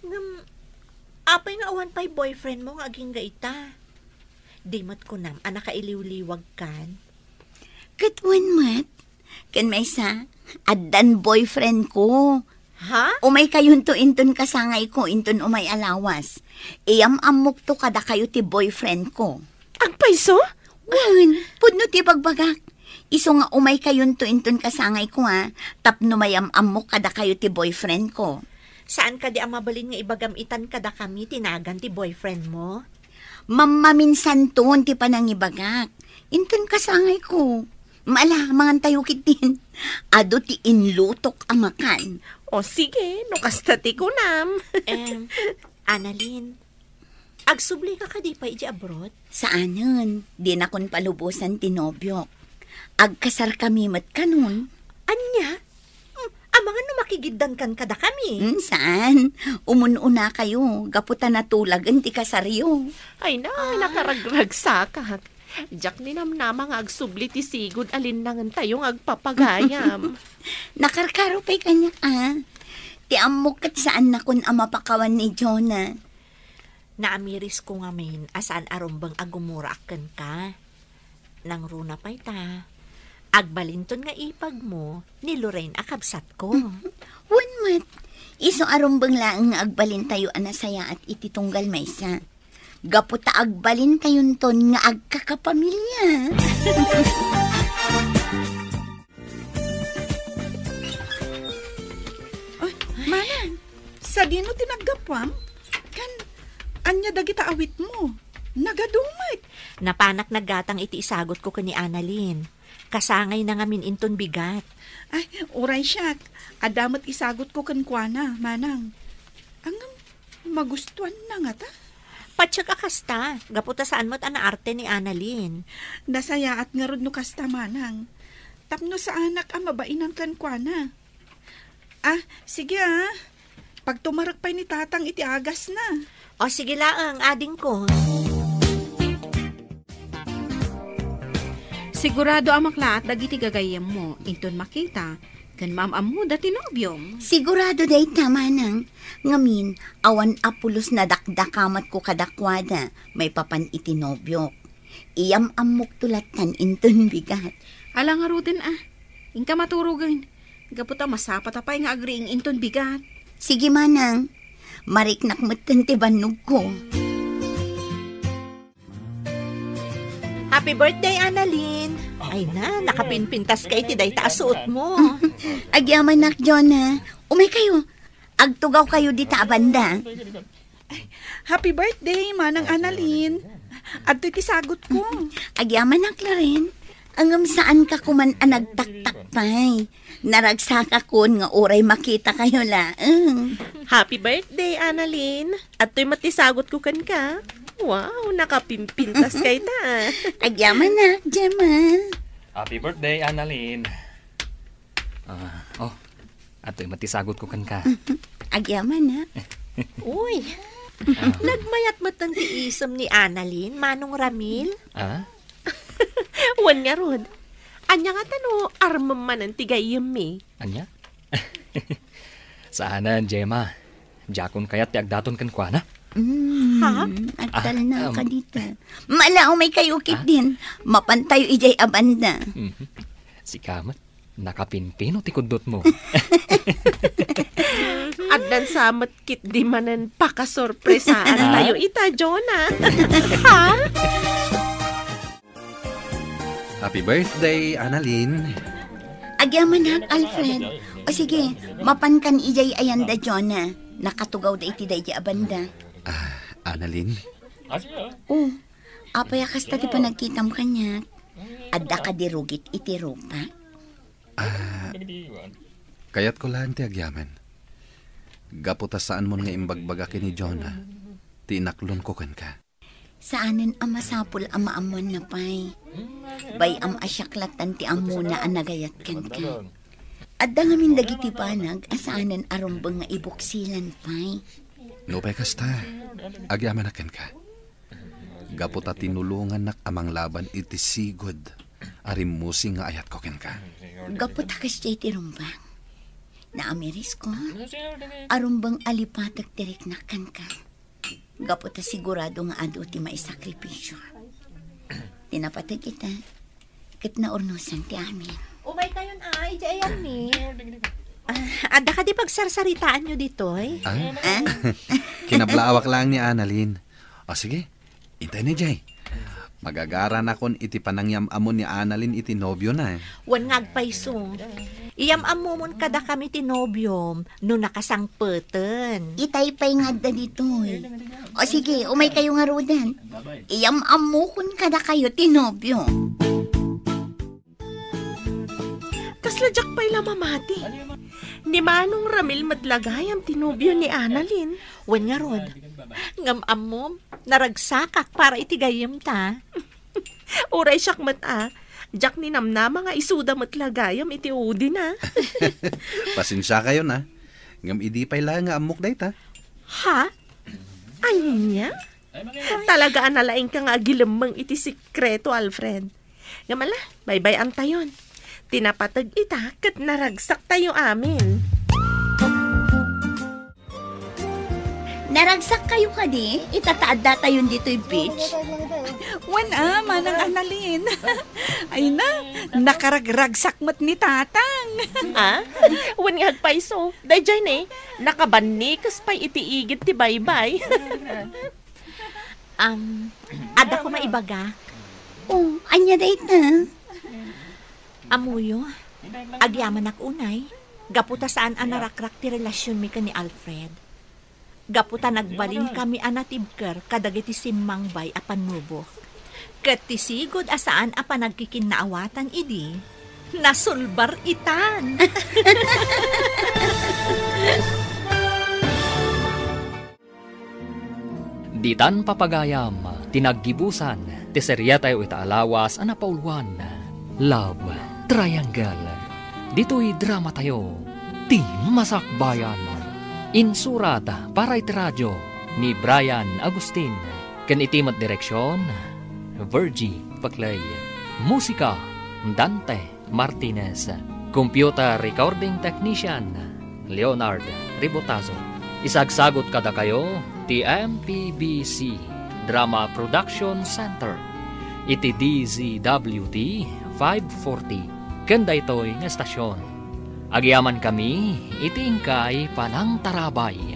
ngem, apay nga awan pay boyfriend mo nga agingga ita? Di met kunam a nakailiwliwag kan? Ket wen met, ken maysa, addan boyfriend ko. Ha? Umaykayonto inton kasangayko inton umay a lawas. Iyam-ammokto kadakayo ti boyfriend ko. Agpayso? Wen, pudno ti bagbagak. Isu nga umaykayonto inton kasangayko, a, tapno mayam-ammok kadakayo ti boyfriend ko. Saan kadi a mabalin nga ibagam itan kadakami ti nagan ti boyfriend mo? Mammaminsanton ti panangibagak. Inton kasangayko. Mala, mangantayo ketdin. Adu ti inlutok a makan. O sige, no kasta ti kunam. Em, Annalyn, agsubli ka kadi pay idiay abroad? Saanen, dinakon palubosan ti nobiok. Agkasarkami met kanon. Ania? Hmm, amangan no makigiddankan kadakami. Hmm, saan? Umun-unakayo, gapu ta natulagen ti kasaryo. Ay na, Ah. nakaragragsakak. Diak ninamnama nga agsubli ti sigud a linnangentayo nga agpapagayam. Nakarkaro pay kaniak, a. Ti ammok ket saannakon a mapakawan ni Jonah. Naamirisko ngamin a saan a rumbeng a gumurak kenka. Nangruna pay ta, agbalinton nga ipagmo ni Lorraine a kabsatko. Wen met, isu a rumbeng laeng nga agbalintayo a nasayaat iti tunggal maysa. Gapu ta agbalintayonton nga agkakapamilya. Ay, Manang, sadino ti naggapuam? Kan, ania dagita awitmo? Nagadu met. Napanak naggatang iti isagutko ken ni Annalyn. Kasangayna ngamin inton bigat. Ay, uray siak. Adda met isagutko kenkuana, Manang. Ngem, magustuanna ngata? Patiek a kasta, gapu ta saan met a naarte ni Annalyn. Nasayaat ngarud no kasta, Manang. Tapno saanak a mabainan kenkuana. Ah, sige, ah. Pagtumarek pay ni Tatang iti agasna. O, sige laeng, adingko. Sigurado a maklaat dagiti gagayyemmo inton makita ken maam-ammoda ti nobiom. Sigurado dayta, Manang. Ngamin, awan a pulos nadakdakamatko kadakuada maipapan iti nobiok. Iyam-ammokto lattan inton bigat. Ala ngaruden a, inka maturogen. Gapu ta masapata pay nga agriing inton bigat. Sige, Manang. Mariknak metten ti bannogko. Happy birthday, Annalyn! Ay na, nakapinpintas ka iti dayta a suotmo. Agyamanak, Jonah. Umaykayo. Agtugawkayo dita a banda. Happy birthday, Manang Annalyn. Adtoy ti sagutko. Agyamanak, Lorraine. Ngem saanka koman a nagtaktak pay. Naragsakakon nga uray makitakayo laeng. Happy birthday, Annalyn. Adtoy met ti sagutko kenka. Wow, nakapimpintas kayta. Agyamanak, Gemma. Happy birthday, Annalyn. Ah, oh, adtoy met ti sagutko kenka. Agyamanak. Uy, nagmayat met ti isem ni Annalyn, Manong Ramil? Ah? Wen ngarud, ania ngata no armem manen ti gayyemmi? Ania? Saanen, Gemma. Diakon kayat ti agdaton kenkuana. Mm, Ha? Agtalna Ah, um, ka dita. Mala, umaykayo ketdin. Mapantayo idiay a banda. Mhm. Sika met, nakapimpino ti kuddotmo. Addan sa met ketdi manen pakasorpresaan tayo ita, Jonah. Ha? Happy birthday, Annalyn. Agyamanak, Alfred. O sige, mapankan idiay ayanda, Jonah. Nakatugawda iti daydi a banda. Ah, Annalyn? O, apay a kasta ti panagkitam kaniak? Adda kadi rugit iti rupak? Ah, kayatko laeng ti agyaman. Gapu ta saanmon nga imbagbaga ken ni Jonah ti inaklonko kenka. Saanen a masapul a maammoanna pay. Bay-am a siak lattan ti ammona a nagayat kenka. Adda ngamin dagiti banag a saanen a rumbeng nga ibuksilan pay. Nupay kasta, agyamanak kenka. Gapu ta tinulongannak a manglaban iti sigud a rimmusing nga ayatko kenka. Gapu ta kasdiay ti rumbeng. Naamirisko, a rumbeng a lipatek ti riknak kenka. Gapu ta sigurado nga adu ti maisakripisio. Ti napateg ita, ket naurnosan ti amin. Umaykayon a, idiay ayanmi. Ah, Adda kadi pagsarsaritaanyo ditoy? Ah? Ah? Kinablaawak laeng ni Annalyn. O sige, intay ni Jay. Magagaranakon iti panangyam-ammo ni Annalyn iti nobiona, eh. Wen nga agpayso. Iyam-ammomon kadakami ti nobiom no nakasangpeten. Itay pay nga adda ditoy. O sige, umay kayo ngaruden. Iyam-ammokon kadakayo ti nobio. Kasla diak pay la mamati. Ni Manong Ramil met la gayam ti nobio ni Annalyn. Wen ngarud, ngem ammom, naragsakak para iti gayyemta. Uray siak met a, diak ninamnama nga isuda met la gayam iti udina. Pasensiakayon a, ngem idi pay la nga ammok dayta. Ha? Ania? Talaga a nalaingka nga agilemmeng iti sekreto, Alfred. Ngem ala, baybay-antayon. Ti napateg ita ket naragsaktayo amin. Naragsak kayo kadi? Ita ta addatayon ditoy beach? Wen a, Manang Annalyn. Ay na, nakaragragsak met ni Tatang. Ah? Wen nga agpayso. Daydiay ne, nakabannikes pay iti igid ti baybay. Am, adda koma ibagak. Oh, ania dayta? Ammoyo, agyamanak unay, gapu ta saan a narakrak ti relasionmi ken ni Alfred. Gapu ta nagbalinkami a natibker kadagiti simmangbay a pannubok. Ket ti sigud a saan a panagkikinnaawatan idi, nasulbar itan. Ditan papagayam ti naggibusan ti seriatayo ita a lawas a napauluan, Love Triangle. Ditoy dramatayo, Ti Masakbayan. Insurat para iti radio ni Brian Agustin, ken iti met direksion, Virgie Paclay. Musika, Dante Martinez. Computer recording technician, Leonard Ribotazo. Isagsagot kadakayo ti M P B C Drama Production Center iti D Z W T five forty ken daytoy nga estasion. Agyamankami iti inkay panangtarabay.